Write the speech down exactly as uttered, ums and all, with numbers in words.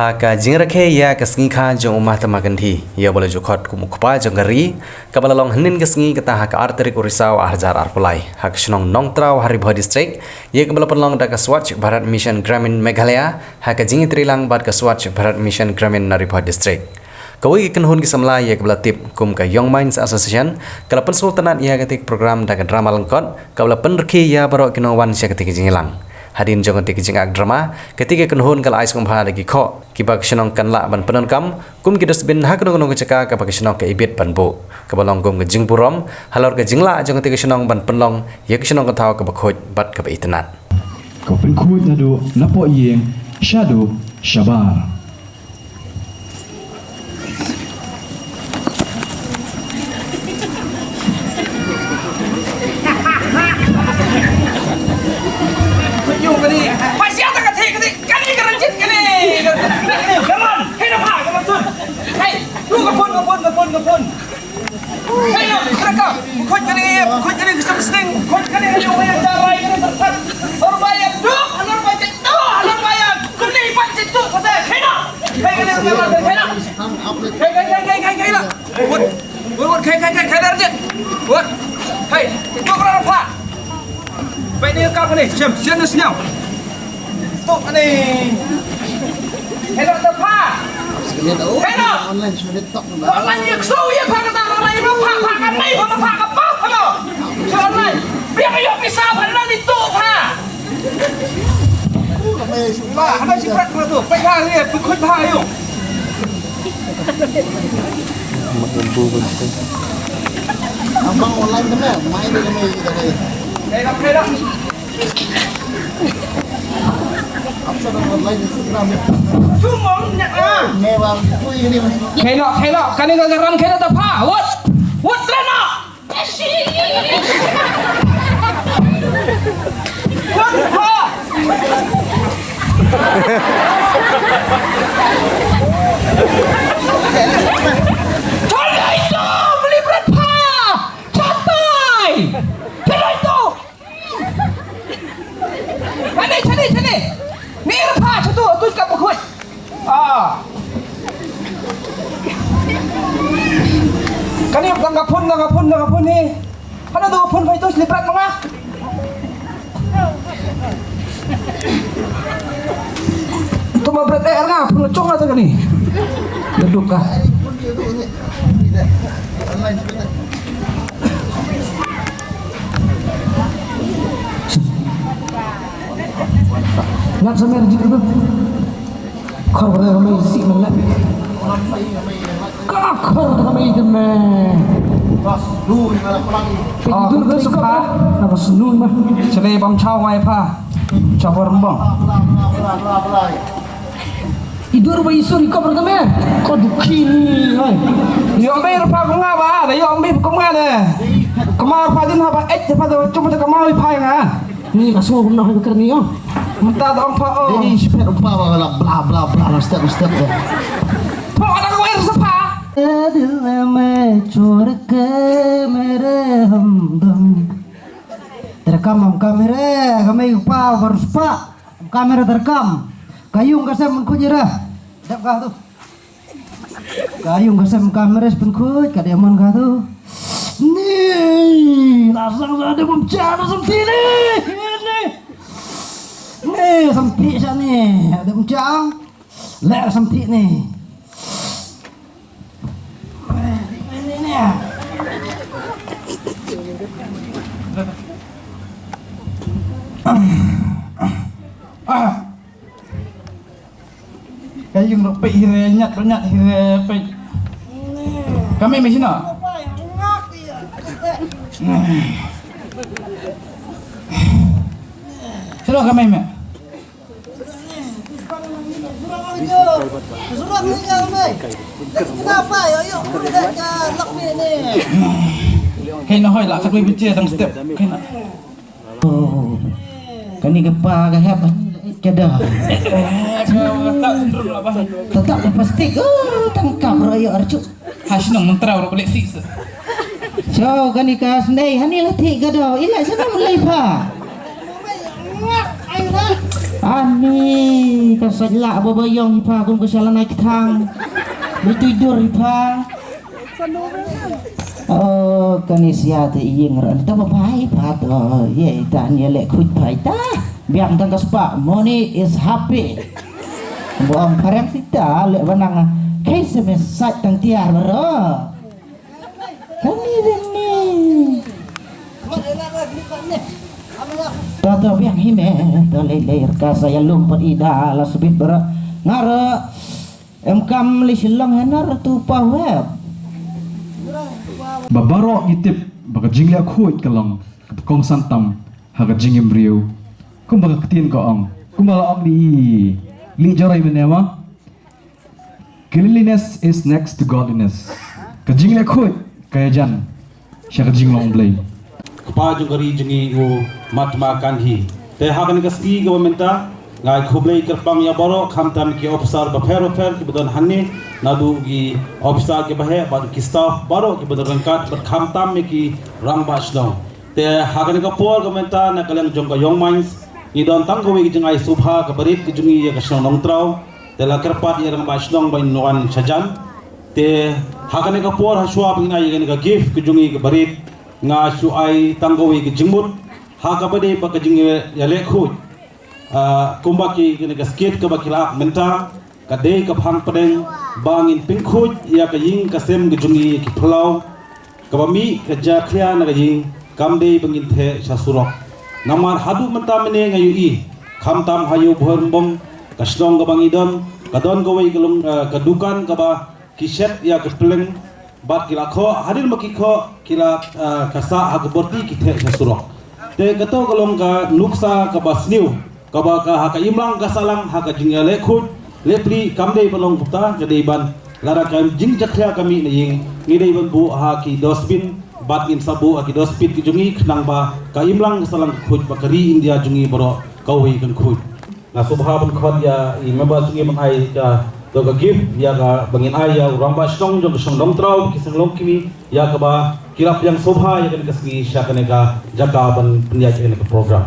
Ha ka jingrakhe ïa ka sngi kha jong u Mahatma Gandhi, ïa uba la ju khot kum u kpa jong ka ri, kaba la long hynnin ka sngi kata ha ka ar tarik u Risaw ar hajar arphew lai, ha ka shnong Nongtraw ha Ri Bhoi District, ïa kaba la pynlong da ka Swachh Bharat Mission Gramin Meghalaya, ha ka jingïatreilang bad ka Swachh Bharat Mission Gramin na Ri Bhoi District. Kawei ka kynhun ki samla ïa kaba la tip kum ka Young Minds Association, ka la pynsngewtynnat ïa katei ka program da ka drama lyngkot, kaba la pynrkhie ïa baroh ki nongwan sha katei ka jingïalang. Hadien jong katei ka jingak drama, katei ka kynhun ka la ai sngewbha da ki khoh kiba ka shnong kan lah ban pyndonkam kum ki dustbin ha kano kano ka jaka kaba ka shnong ka ibit ban buh, kaba long kum ka jingburom halor ka jinglah jong katei ka shnong ban pynlong ïa ka shnong ka thaw kaba khuid bad kaba itynnat. Ka pynkhuid naduh napoh ïing shaduh shabar. Hey, tu ka phone, ka phone, ka phone, ka phone. Hey, no, terekam. Khuid kane, khuid kane, kesem sting. Khuid kane, khuid kane, jarai kane, terkat. Orang bayar tu, orang bayar tu, orang bayar. Kau ni, pak, situ, kata, kena. Hey, kena, kena, kena. Hey, hey, hey, hey, hey, hey, lah. Wut, wut, wut, hey, hey, hey, hey, darjit. Wut. Hey, tu kerana apa? Baik ni kau ni, siap, siap ni senyum. Tu ni. Hello, tu apa? Hello. Online, sudah tak. Online ni kesau ya, pak, kata online, pak, pak, kami, pak, pak, apa, hello. Online. Biar kau bisa, pak, nanti tu, pak. Ba, hana shi prat ma tu. Peit ha ri, peit khuid bha ïa u. Abang online kena, mai dia kena kita kaya. Kaya dah, kaya dah. Apa dah online Instagram ni? Cuma nak ah. Mewah, tu ini. Kena, kena, kena garam kena tak apa. What? What kena? Ani, ani, ani. Ni ra pha, satu, tu ka pukut. Ah. Kani tang ka phun, tang ka phun, tang ka phun ni. Hana tu phun phai tu sliprat manga. Tu ma bret er nga phun chong ata kani. Leduk ka. Ngat sa mer jik tu. Khor ka mai si man la. Ka khor ka mai de me. Pik dur ka suka. Na ka snu ma. Chale bam chaw wai pha. Chawar mbong. Idur ba isur ikop rkam eh. Ko dukhi ni, oi. Yo me rpa ko nga ba, da yo me ko nga ne. Ko ma rpa din ha ba eh, rpa da chuma da ko ma oi pha nga. Ni ka so na ha ka ni yo. Mynta da ong pha o. Ni spet rpa ba la bla bla bla na step step de. Pha da ko er sa pha. Dil me chor ke mere hamdam. Terekam ham kamera, kami pa baru sepak. Kamera terekam. Kayung kasem kujira. Dap ka tu. Kayung kasem kamera sepengkuj, ka diamond ka tu. Ni, lasang sa ada bumcha, lasang sini. Ni. Ni, sampi sa ni. Ada bumcha. Lek sampi ni. Ah. Ka yung ro peit hi re, nyat ro nyat hi re peit. Ka mei mei sino? Sino ka mei mei? Kaei na hoi la khat wei biche dang step. Kaei na. Oh. Kani ka pa ka hep ka da. Tetap plastik. Oh, tangkap royo archuk. Ha shnong Nongtraw ro balik sik. So kani ka sendai hani la thik ka da. Ila sana mulai pa. Ani ka sait lah ba ba ïong hi pha kum ka sha lanai kthang. Ba tu dur hi pha. Oh, kani sia te ïing ran ta ba bai pha to. Ye ta ni leh khuid bai ta. Biang tang ka spah, money is happy. Bong phareng sita leh banang. Kai se me sait tang tiar baro. Kani deni. To to biang hi me. To lei lei ka sa ïalum pat ida la subit baro. Ngaro. Em kam li Shillong henar tu pa web. Ba baroh ngi tip ba ka jingleh khuid ka long ka kongsan tam ha ka jingim briew. Kumba ka ktien ka ong, kumba la ong li li jorai mene ma. Cleanliness is next to godliness. Ka jingleh khuid ka ïajan sha ka jinglong Blei. Kpa jong ka ri jong ngi u Mahatma Gandhi. Te ha kane ka sngi kaba mynta nga ai khublei kyrpang ïa baroh khamtam ki officer bapher bapher kiba don hangne naduh ki officer kiba heh bad ki staff baroh kiba don ryngkat bad khamtam ïa ki rangbah shnong. Te ha kane ka por kaba mynta na ka liang jong ka Young Minds ngi don tang kawei ka jingai sngewbha kaba rit ka jong ngi ïa ka shnong Nongtraw. Te la kyrpad ïa rangbah shnong ba in wan shajan. Te ha kane ka por ha shuwa ba ngin ai ïa kane ka gift ka jong ngi kaba rit nga shu ai tang kawei ka jingmut ha kaba dei ba ka jingïaleh khuid. Ah, kumba ki kane ka skit kaba ki la ap mynta ka dei ka phang pdeng ba ngin pynkhuid ïa ka ïing ka sem ka jong ngi ki phyllaw. Kaba mih ka jakhlia na ka ïing kam dei ba ngin theh sha surok. Namar haduh mynta mynne nga ïohi khamtam ha Ïewbhoi Rymbong ka shnong kaba ngi don ka don kawei ka long, eh, ka dukan kaba ki shet ïa ka pylleng bad ki la khoh hadien ba ki khoh ki la, eh, ka sah ha ka borti ki theh sha surok. Te kato ka long ka nuksa kaba sniew kaba ka ha ka imlang ka sahlang ha ka jingïaleh khuid leh pli kam dei ban long kumta ka dei ban lada ka jingjakhlia ka mih na ïing ngi dei ban buh ha ki dustbin bad ngin sa buh ha ki dustbin ki jong ngi khnang ba ka imlang ka sahlang ka khuid ba ka ri India jong ngi baroh kawei kan khuid. Nga sngewbha ban khot ïa i member jong ngi ban ai ka to ka gift ïa ka ba ngin ai ïa u rangbah shnong jong ka shnong Nongtraw ki seng long kimi ïa kaba ki la pdiang sngewbha ïa kane ka sngi sha kane ka jaka ban pynïaid ïa kane ka program.